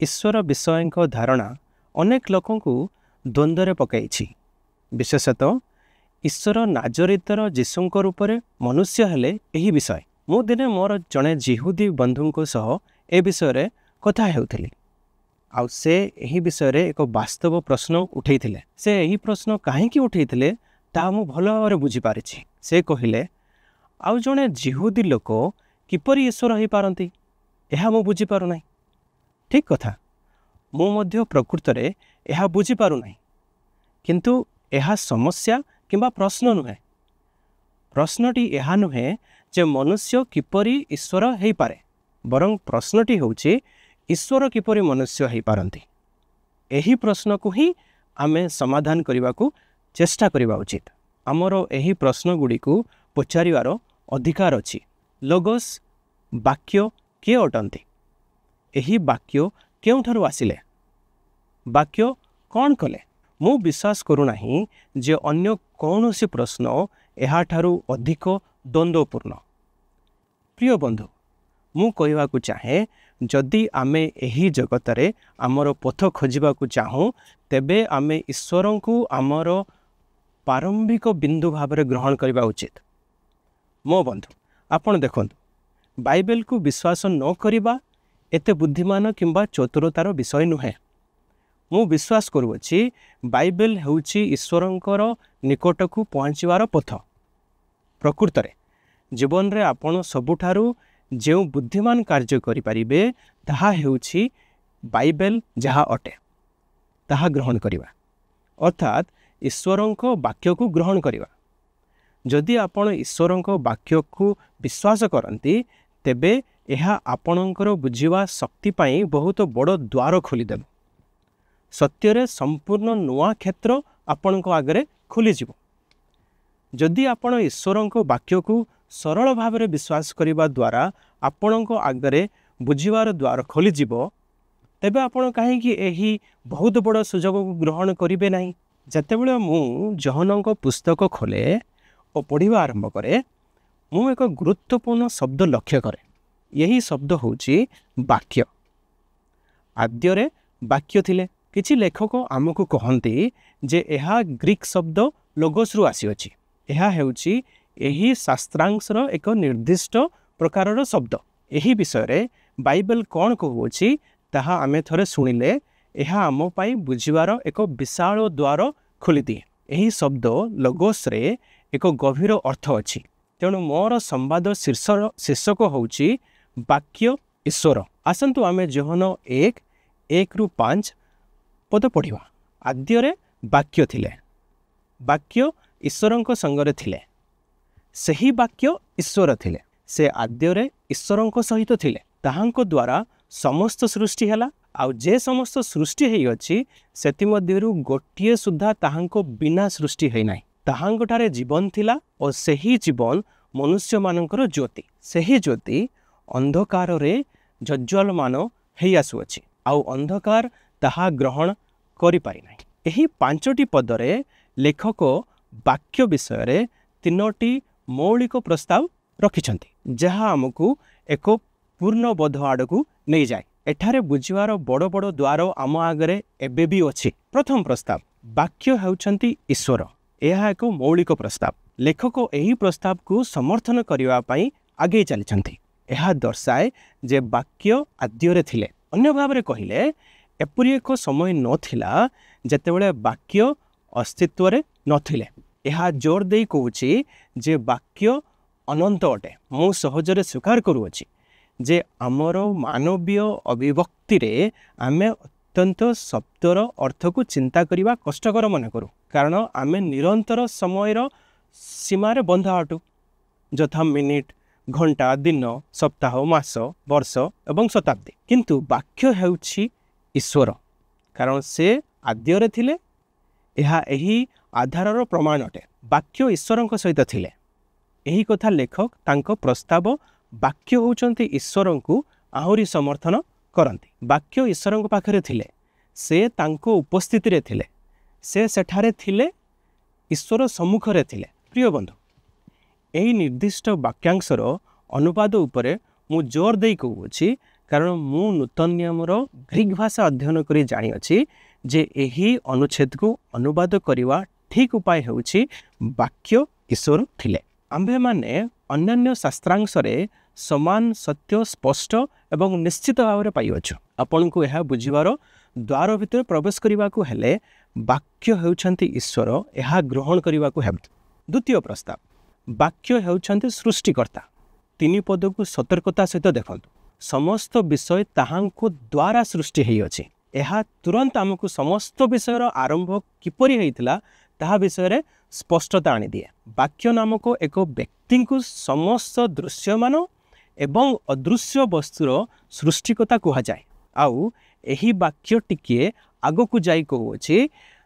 ଈଶ୍ୱର ବିଷୟଙ୍କ ଧାରଣା ଅନେକ ଲୋକଙ୍କୁ ଦ୍ୱନ୍ଦ୍ୱରେ ପକାଇଛି। ବିଶେଷତଃ ଈଶ୍ୱର ନାଜରିତର ଯୀଶୁଙ୍କ ରୂପରେ ମନୁଷ୍ୟ ହେଲେ ଏହି ବିଷୟ। ମୁଁ ଦିନେ ମୋର ଜଣେ ଯିହୁଦୀ ବନ୍ଧୁଙ୍କ ସହ ଏ ବିଷୟରେ କଥା ହେଉଥିଲି, ଆଉ ସେ ଏହି ବିଷୟରେ ଏକ ବାସ୍ତବ ପ୍ରଶ୍ନ ଉଠେଇଥିଲେ। ସେ ଏହି ପ୍ରଶ୍ନ କାହିଁକି ଉଠେଇଥିଲେ ତାହା ମୁଁ ଭଲ ଭାବରେ ବୁଝିପାରିଛି। ସେ କହିଲେ, ଆଉ ଜଣେ ଯିହୁଦୀ ଲୋକ କିପରି ଈଶ୍ୱର ହୋଇପାରନ୍ତି, ଏହା ମୁଁ ବୁଝିପାରୁନାହିଁ। ଠିକ୍ କଥା, ମୁଁ ମଧ୍ୟ ପ୍ରକୃତରେ ଏହା ବୁଝିପାରୁନାହିଁ। କିନ୍ତୁ ଏହା ସମସ୍ୟା କିମ୍ବା ପ୍ରଶ୍ନ ନୁହେଁ। ପ୍ରଶ୍ନଟି ଏହା ନୁହେଁ ଯେ ମନୁଷ୍ୟ କିପରି ଈଶ୍ୱର ହୋଇପାରେ, ବରଂ ପ୍ରଶ୍ନଟି ହେଉଛି ଈଶ୍ୱର କିପରି ମନୁଷ୍ୟ ହୋଇପାରନ୍ତି। ଏହି ପ୍ରଶ୍ନକୁ ହିଁ ଆମେ ସମାଧାନ କରିବାକୁ ଚେଷ୍ଟା କରିବା ଉଚିତ। ଆମର ଏହି ପ୍ରଶ୍ନଗୁଡ଼ିକୁ ପଚାରିବାର ଅଧିକାର ଅଛି। ଲୋଗୋସ୍ ବାକ୍ୟ କିଏ ଅଟନ୍ତି? ଏହି ବାକ୍ୟ କେଉଁଠାରୁ ଆସିଲେ? ବାକ୍ୟ କ'ଣ କଲେ? ମୁଁ ବିଶ୍ୱାସ କରୁନାହିଁ ଯେ ଅନ୍ୟ କୌଣସି ପ୍ରଶ୍ନ ଏହାଠାରୁ ଅଧିକ ଦ୍ୱନ୍ଦ୍ୱପୂର୍ଣ୍ଣ। ପ୍ରିୟ ବନ୍ଧୁ, ମୁଁ କହିବାକୁ ଚାହେଁ, ଯଦି ଆମେ ଏହି ଜଗତରେ ଆମର ପଥ ଖୋଜିବାକୁ ଚାହୁଁ, ତେବେ ଆମେ ଈଶ୍ୱରଙ୍କୁ ଆମର ପ୍ରାରମ୍ଭିକ ବିନ୍ଦୁ ଭାବରେ ଗ୍ରହଣ କରିବା ଉଚିତ। ମୋ ବନ୍ଧୁ, ଆପଣ ଦେଖନ୍ତୁ, ବାଇବେଲକୁ ବିଶ୍ୱାସ ନ କରିବା ଏତେ ବୁଦ୍ଧିମାନ କିମ୍ବା ଚତୁରତାର ବିଷୟ ନୁହେଁ। ମୁଁ ବିଶ୍ୱାସ କରୁଅଛି ବାଇବେଲ ହେଉଛି ଈଶ୍ୱରଙ୍କର ନିକଟକୁ ପହଞ୍ଚିବାର ପଥ। ପ୍ରକୃତରେ ଜୀବନରେ ଆପଣ ସବୁଠାରୁ ଯେଉଁ ବୁଦ୍ଧିମାନ କାର୍ଯ୍ୟ କରିପାରିବେ ତାହା ହେଉଛି ବାଇବେଲ ଯାହା ଅଟେ ତାହା ଗ୍ରହଣ କରିବା, ଅର୍ଥାତ୍ ଈଶ୍ୱରଙ୍କ ବାକ୍ୟକୁ ଗ୍ରହଣ କରିବା। ଯଦି ଆପଣ ଈଶ୍ୱରଙ୍କ ବାକ୍ୟକୁ ବିଶ୍ୱାସ କରନ୍ତି, ତେବେ ଏହା ଆପଣଙ୍କର ବୁଝିବା ଶକ୍ତି ପାଇଁ ବହୁତ ବଡ଼ ଦ୍ୱାର ଖୋଲିଦେବ। ସତ୍ୟରେ ସମ୍ପୂର୍ଣ୍ଣ ନୂଆ କ୍ଷେତ୍ର ଆପଣଙ୍କ ଆଗରେ ଖୋଲିଯିବ। ଯଦି ଆପଣ ଈଶ୍ୱରଙ୍କ ବାକ୍ୟକୁ ସରଳ ଭାବରେ ବିଶ୍ୱାସ କରିବା ଦ୍ୱାରା ଆପଣଙ୍କ ଆଗରେ ବୁଝିବାର ଦ୍ୱାର ଖୋଲିଯିବ, ତେବେ ଆପଣ କାହିଁକି ଏହି ବହୁତ ବଡ଼ ସୁଯୋଗକୁ ଗ୍ରହଣ କରିବେ ନାହିଁ? ଯେତେବେଳେ ମୁଁ ଯୋହନଙ୍କ ପୁସ୍ତକ ଖୋଲେ ଓ ପଢ଼ିବା ଆରମ୍ଭ କରେ, ମୁଁ ଏକ ଗୁରୁତ୍ୱପୂର୍ଣ୍ଣ ଶବ୍ଦ ଲକ୍ଷ୍ୟ କରେ। ଏହି ଶବ୍ଦ ହେଉଛି ବାକ୍ୟ। ଆଦ୍ୟରେ ବାକ୍ୟ ଥିଲେ। କିଛି ଲେଖକ ଆମକୁ କହନ୍ତି ଯେ ଏହା ଗ୍ରୀକ୍ ଶବ୍ଦ ଲୋଗୋସ୍ରୁ ଆସିଅଛି। ଏହା ହେଉଛି ଏହି ଶାସ୍ତ୍ରାଂଶର ଏକ ନିର୍ଦ୍ଦିଷ୍ଟ ପ୍ରକାରର ଶବ୍ଦ। ଏହି ବିଷୟରେ ବାଇବେଲ କ'ଣ କହୁଅଛି ତାହା ଆମେ ଥରେ ଶୁଣିଲେ ଏହା ଆମ ପାଇଁ ବୁଝିବାର ଏକ ବିଶାଳ ଦ୍ୱାର ଖୋଲିଦିଏ। ଏହି ଶବ୍ଦ ଲୋଗୋସ୍ରେ ଏକ ଗଭୀର ଅର୍ଥ ଅଛି। ତେଣୁ ମୋର ସମ୍ବାଦ ଶୀର୍ଷକ ହେଉଛି ବାକ୍ୟ ଈଶ୍ୱର। ଆସନ୍ତୁ ଆମେ ଯୋହନ 1:1-5 ପଦ ପଢ଼ିବା। ଆଦ୍ୟରେ ବାକ୍ୟ ଥିଲେ, ବାକ୍ୟ ଈଶ୍ୱରଙ୍କ ସଙ୍ଗରେ ଥିଲେ, ସେହି ବାକ୍ୟ ଈଶ୍ୱର ଥିଲେ। ସେ ଆଦ୍ୟରେ ଈଶ୍ୱରଙ୍କ ସହିତ ଥିଲେ। ତାହାଙ୍କ ଦ୍ୱାରା ସମସ୍ତ ସୃଷ୍ଟି ହେଲା, ଆଉ ଯେ ସମସ୍ତ ସୃଷ୍ଟି ହେଇଅଛି ସେଥିମଧ୍ୟରୁ ଗୋଟିଏ ସୁଦ୍ଧା ତାହାଙ୍କ ବିନା ସୃଷ୍ଟି ହୋଇନାହିଁ। ତାହାଙ୍କଠାରେ ଜୀବନ ଥିଲା ଓ ସେହି ଜୀବନ ମନୁଷ୍ୟମାନଙ୍କର ଜ୍ୟୋତି। ସେହି ଜ୍ୟୋତି ଅନ୍ଧକାରରେ ଜଜ୍ୱଲମାନ ହେଇ ଆସୁଅଛି, ଆଉ ଅନ୍ଧକାର ତାହା ଗ୍ରହଣ କରିପାରିନାହିଁ। ଏହି 5ଟି ପଦରେ ଲେଖକ ବାକ୍ୟ ବିଷୟରେ 3ଟି ମୌଳିକ ପ୍ରସ୍ତାବ ରଖିଛନ୍ତି, ଯାହା ଆମକୁ ଏକ ପୂର୍ଣ୍ଣବୋଧ ଆଡ଼କୁ ନେଇଯାଏ। ଏଠାରେ ବୁଝିବାର ବଡ଼ ବଡ଼ ଦ୍ୱାର ଆମ ଆଗରେ ଏବେ ବି ଅଛି। ପ୍ରଥମ ପ୍ରସ୍ତାବ, ବାକ୍ୟ ହେଉଛନ୍ତି ଈଶ୍ୱର। ଏହା ଏକ ମୌଳିକ ପ୍ରସ୍ତାବ। ଲେଖକ ଏହି ପ୍ରସ୍ତାବକୁ ସମର୍ଥନ କରିବା ପାଇଁ ଆଗେଇ ଚାଲିଛନ୍ତି। ଏହା ଦର୍ଶାଏ ଯେ ବାକ୍ୟ ଆଦ୍ୟରେ ଥିଲେ। ଅନ୍ୟ ଭାବରେ କହିଲେ, ଏପରି ଏକ ସମୟ ନଥିଲା ଯେତେବେଳେ ବାକ୍ୟ ଅସ୍ତିତ୍ୱରେ ନଥିଲେ। ଏହା ଜୋର ଦେଇ କହୁଛି ଯେ ବାକ୍ୟ ଅନନ୍ତ ଅଟେ। ମୁଁ ସହଜରେ ସ୍ୱୀକାର କରୁଅଛି ଯେ ଆମର ମାନବୀୟ ଅଭିବ୍ୟକ୍ତିରେ ଆମେ ଅତ୍ୟନ୍ତ ଶବ୍ଦର ଅର୍ଥକୁ ଚିନ୍ତା କରିବା କଷ୍ଟକର ମନେ କରୁ, କାରଣ ଆମେ ନିରନ୍ତର ସମୟର ସୀମାରେ ବନ୍ଧା ଅଟୁ, ଯଥା ମିନିଟ୍, ଘଣ୍ଟା, ଦିନ, ସପ୍ତାହ, ମାସ, ବର୍ଷ ଏବଂ ଶତାବ୍ଦୀ। କିନ୍ତୁ ବାକ୍ୟ ହେଉଛି ଈଶ୍ୱର, କାରଣ ସେ ଆଦ୍ୟରେ ଥିଲେ। ଏହା ଏହି ଆଧାରର ପ୍ରମାଣ ଅଟେ। ବାକ୍ୟ ଈଶ୍ୱରଙ୍କ ସହିତ ଥିଲେ। ଏହି କଥା ଲେଖକ ତାଙ୍କ ପ୍ରସ୍ତାବ ବାକ୍ୟ ହେଉଛନ୍ତି ଈଶ୍ୱରଙ୍କୁ ଆହୁରି ସମର୍ଥନ କରନ୍ତି। ବାକ୍ୟ ଈଶ୍ୱରଙ୍କ ପାଖରେ ଥିଲେ, ସେ ତାଙ୍କ ଉପସ୍ଥିତିରେ ଥିଲେ, ସେ ସେଠାରେ ଥିଲେ, ଈଶ୍ୱର ସମ୍ମୁଖରେ ଥିଲେ। ପ୍ରିୟ ବନ୍ଧୁ, ଏହି ନିର୍ଦ୍ଦିଷ୍ଟ ବାକ୍ୟାଂଶର ଅନୁବାଦ ଉପରେ ମୁଁ ଜୋର ଦେଇ କହୁଅଛି, କାରଣ ମୁଁ ନୂତନ ନିୟମର ଗ୍ରୀକ୍ ଭାଷା ଅଧ୍ୟୟନ କରି ଜାଣିଅଛି ଯେ ଏହି ଅନୁଚ୍ଛେଦକୁ ଅନୁବାଦ କରିବା ଠିକ୍ ଉପାୟ ହେଉଛି ବାକ୍ୟ ଈଶ୍ୱର ଥିଲେ। ଆମ୍ଭେମାନେ ଅନ୍ୟାନ୍ୟ ଶାସ୍ତ୍ରାଂଶରେ ସମାନ ସତ୍ୟ ସ୍ପଷ୍ଟ ଏବଂ ନିଶ୍ଚିତ ଭାବରେ ପାଇଅଛୁ। ଆପଣଙ୍କୁ ଏହା ବୁଝିବାର ଦ୍ୱାର ଭିତରେ ପ୍ରବେଶ କରିବାକୁ ହେଲେ ବାକ୍ୟ ହେଉଛନ୍ତି ଈଶ୍ୱର, ଏହା ଗ୍ରହଣ କରିବାକୁ ହେବ। ଦ୍ୱିତୀୟ ପ୍ରସ୍ତାବ, ବାକ୍ୟ ହେଉଛନ୍ତି ସୃଷ୍ଟିକର୍ତ୍ତା। 3 ପଦକୁ ସତର୍କତା ସହିତ ଦେଖନ୍ତୁ। ସମସ୍ତ ବିଷୟ ତାହାଙ୍କ ଦ୍ୱାରା ସୃଷ୍ଟି ହୋଇଅଛି। ଏହା ତୁରନ୍ତ ଆମକୁ ସମସ୍ତ ବିଷୟର ଆରମ୍ଭ କିପରି ହୋଇଥିଲା ତାହା ବିଷୟରେ ସ୍ପଷ୍ଟତା ଆଣିଦିଏ। ବାକ୍ୟ ନାମକ ଏକ ବ୍ୟକ୍ତିଙ୍କୁ ସମସ୍ତ ଦୃଶ୍ୟମାନ ଏବଂ ଅଦୃଶ୍ୟ ବସ୍ତୁର ସୃଷ୍ଟିକର୍ତ୍ତା କୁହାଯାଏ। ଆଉ ଏହି ବାକ୍ୟ ଟିକିଏ ଆଗକୁ ଯାଇ କହୁଅଛି,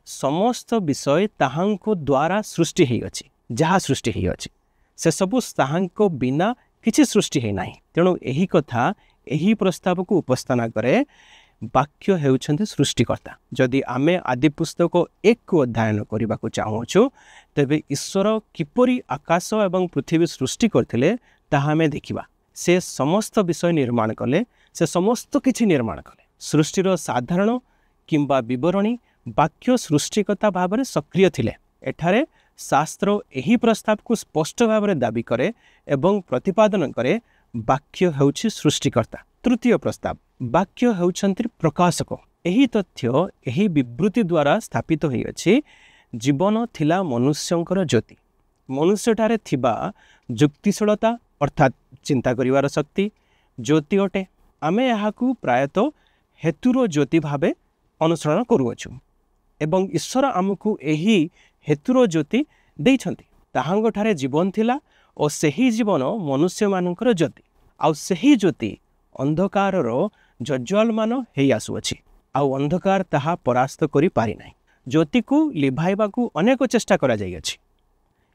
ସମସ୍ତ ବିଷୟ ତାହାଙ୍କ ଦ୍ୱାରା ସୃଷ୍ଟି ହୋଇଅଛି। ଯାହା ସୃଷ୍ଟି ହୋଇଅଛି ସେସବୁ ତାହାଙ୍କ ବିନା କିଛି ସୃଷ୍ଟି ହୋଇନାହିଁ। ତେଣୁ ଏହି କଥା ଏହି ପ୍ରସ୍ତାବକୁ ଉପସ୍ଥାପନା କରେ, ବାକ୍ୟ ହେଉଛନ୍ତି ସୃଷ୍ଟିକର୍ତ୍ତା। ଯଦି ଆମେ ଆଦି ପୁସ୍ତକ 1 ଅଧ୍ୟୟନ କରିବାକୁ ଚାହୁଁଛୁ, ତେବେ ଈଶ୍ୱର କିପରି ଆକାଶ ଏବଂ ପୃଥିବୀ ସୃଷ୍ଟି କରିଥିଲେ ତାହା ଆମେ ଦେଖିବା। ସେ ସମସ୍ତ ବିଷୟ ନିର୍ମାଣ କଲେ, ସେ ସମସ୍ତ କିଛି ନିର୍ମାଣ କଲେ। ସୃଷ୍ଟିର ସାଧାରଣ କିମ୍ବା ବିବରଣୀ ବାକ୍ୟ ସୃଷ୍ଟିକର୍ତ୍ତା ଭାବରେ ସକ୍ରିୟ ଥିଲେ। ଏଠାରେ ଶାସ୍ତ୍ର ଏହି ପ୍ରସ୍ତାବକୁ ସ୍ପଷ୍ଟ ଭାବରେ ଦାବି କରେ ଏବଂ ପ୍ରତିପାଦନ କରେ, ବାକ୍ୟ ହେଉଛି ସୃଷ୍ଟିକର୍ତ୍ତା। ତୃତୀୟ ପ୍ରସ୍ତାବ, ବାକ୍ୟ ହେଉଛନ୍ତି ପ୍ରକାଶକ। ଏହି ତଥ୍ୟ ଏହି ବିବୃତ୍ତି ଦ୍ୱାରା ସ୍ଥାପିତ ହୋଇଅଛି, ଜୀବନ ଥିଲା ମନୁଷ୍ୟଙ୍କର ଜ୍ୟୋତି। ମନୁଷ୍ୟଠାରେ ଥିବା ଯୁକ୍ତିଶୀଳତା ଅର୍ଥାତ୍ ଚିନ୍ତା କରିବାର ଶକ୍ତି ଜ୍ୟୋତି ଅଟେ। ଆମେ ଏହାକୁ ପ୍ରାୟତଃ ହେତୁର ଜ୍ୟୋତି ଭାବେ ଅନୁସରଣ କରୁଅଛୁ ଏବଂ ଈଶ୍ୱର ଆମକୁ ଏହି ହେତୁର ଜ୍ୟୋତି ଦେଇଛନ୍ତି। ତାହାଙ୍କଠାରେ ଜୀବନ ଥିଲା ଓ ସେହି ଜୀବନ ମନୁଷ୍ୟମାନଙ୍କର ଜ୍ୟୋତି, ଆଉ ସେହି ଜ୍ୟୋତି ଅନ୍ଧକାରର ଜଜ୍ୱାଲମାନ ହେଇ ଆସୁଅଛି, ଆଉ ଅନ୍ଧକାର ତାହା ପରାସ୍ତ କରିପାରିନାହିଁ। ଜ୍ୟୋତିକୁ ଲିଭାଇବାକୁ ଅନେକ ଚେଷ୍ଟା କରାଯାଇଅଛି,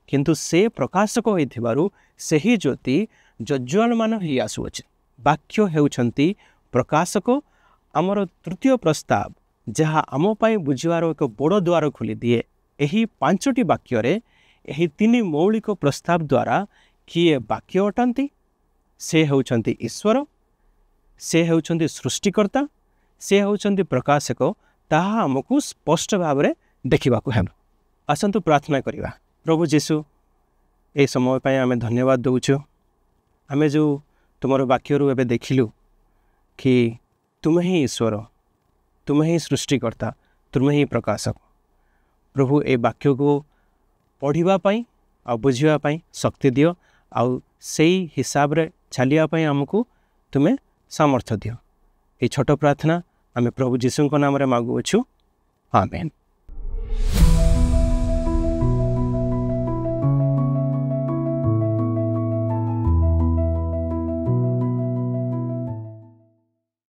କିନ୍ତୁ ସେ ପ୍ରକାଶକ ହୋଇଥିବାରୁ ସେହି ଜ୍ୟୋତି ଜଜ୍ୱାଲମାନ ହେଇ ଆସୁଅଛି। ବାକ୍ୟ ହେଉଛନ୍ତି ପ୍ରକାଶକ। ଆମର ତୃତୀୟ ପ୍ରସ୍ତାବ, ଯାହା ଆମ ପାଇଁ ବୁଝିବାର ଏକ ବଡ଼ ଦ୍ୱାର ଖୋଲିଦିଏ, ଏହି 5ଟି ବାକ୍ୟରେ ଏହି 3 ମୌଳିକ ପ୍ରସ୍ତାବ ଦ୍ୱାରା କିଏ ବାକ୍ୟ ଅଟନ୍ତି, ସେ ହେଉଛନ୍ତି ଈଶ୍ୱର, ସେ ହେଉଛନ୍ତି ସୃଷ୍ଟିକର୍ତ୍ତା, ସେ ହେଉଛନ୍ତି ପ୍ରକାଶକ, ତାହା ଆମକୁ ସ୍ପଷ୍ଟ ଭାବରେ ଦେଖିବାକୁ ହେବ। ଆସନ୍ତୁ ପ୍ରାର୍ଥନା କରିବା। ପ୍ରଭୁ ଯୀଶୁ, ଏହି ସମୟ ପାଇଁ ଆମେ ଧନ୍ୟବାଦ ଦେଉଛୁ। ଆମେ ଯେଉଁ ତୁମର ବାକ୍ୟରୁ ଏବେ ଦେଖିଲୁ କି ତୁମେ ହିଁ ଈଶ୍ୱର, ତୁମେ ହିଁ ସୃଷ୍ଟିକର୍ତ୍ତା, ତୁମେ ହିଁ ପ୍ରକାଶକ। ପ୍ରଭୁ, ଏ ବାକ୍ୟକୁ ପଢ଼ିବା ପାଇଁ ଆଉ ବୁଝିବା ପାଇଁ ଶକ୍ତି ଦିଅ, ଆଉ ସେଇ ହିସାବରେ ଚାଲିବା ପାଇଁ ଆମକୁ ତୁମେ ସାମର୍ଥ୍ୟ ଦିଅ। ଏହି ଛୋଟ ପ୍ରାର୍ଥନା ଆମେ ପ୍ରଭୁ ଯୀଶୁଙ୍କ ନାମରେ ମାଗୁଅଛୁ, ଆମେନ୍।